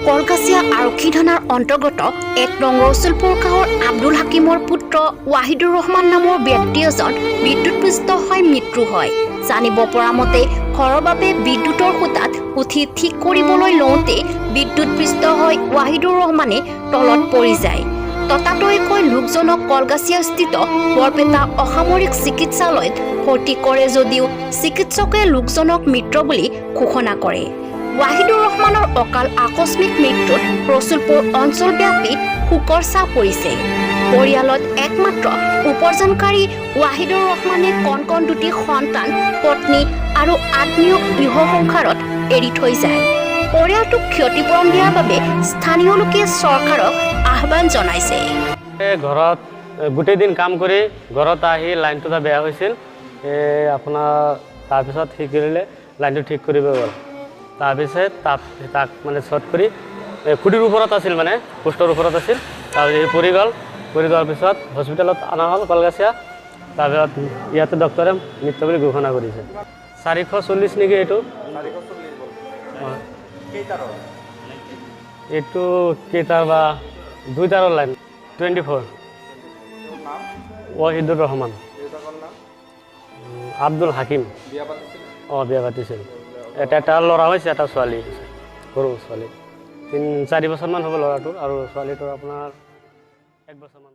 কলগাছিয়া আৰক্ষী থানাৰ অন্তৰ্গত 1 নং ৰচুলপুৰ গাঁৱৰ আব্দুল হাকিমৰ পুত্ৰ ৱাহিদুৰ ৰহমান নামৰ ব্যক্তি এজন বিদ্যুৎপৃষ্ট হৈ মৃত্যু হয়। জানিব পৰা মতে, ঘৰৰ বাবে বিদ্যুতৰ খুঁটাত উঠি ঠিক কৰিবলৈ লওঁতে বিদ্যুৎপৃষ্ট হৈ ৱাহিদুৰ ৰহমানে তলত পৰি যায়। ততাতৈয়াকৈ লোকজনক কলগাছিয়াস্থিত বৰপেটা অসামৰিক চিকিৎসালয়ত ভৰ্তি কৰে যদিও চিকিৎসকে লোকজনক মৃত বুলি ঘোষণা কৰে। ৱাহিদুৰ ৰহমানৰ অকাল আকস্মিক মৃত্যুত ৰচুলপুৰ অঞ্চলব্যাপী শোকৰ ছাঁ পৰিছে। পৰিয়ালত একমাত্ৰ উপাৰ্জনকাৰী ৱাহিদুৰ ৰহমানে কণ কণ দুটি সন্তান, পত্নী আৰু আত্মীয়ক গৃহ সংসাৰত এৰি থৈ যায়। পৰিয়ালটোক ক্ষতিপূৰণ দিয়াৰ বাবে স্থানীয় লোকে চৰকাৰক আহ্বান জনাইছে। এই ঘৰত গোটেই দিন কাম কৰি ঘৰত আহি লাইনটো এটা বেয়া হৈছিল। এই আপোনাৰ তাৰপিছত সি কৰিলে, লাইনটো ঠিক কৰিব গ'ল। তাৰপিছত তাক মানে শ্বৰ্ট কৰি, এই খুঁটিৰ ওপৰত আছিল, মানে পোষ্টৰ ওপৰত আছিল। তাৰপিছত সি পৰি গ'ল। পৰি যোৱাৰ পিছত হস্পিটেলত অনা হ'ল কলগাছিয়া। তাৰপিছত ইয়াতে ডক্টৰে মৃত্যু বুলি ঘোষণা কৰিছে। 440 নেকি এইটো? অঁ। এইটো কেইটাৰ বা দুই তাৰৰ লাইন, 24। ৱাহিদুৰ ৰহমান। আব্দুল হাকিম। অঁ, বিয়া পাতিছিল। এটা এটা ল'ৰা হৈছে, এটা ছোৱালী হৈছে, সৰু ছোৱালী। 3-4 বছৰমান হ'ব ল'ৰাটোৰ আৰু ছোৱালীটোৰ আপোনাৰ 1 বছৰমান।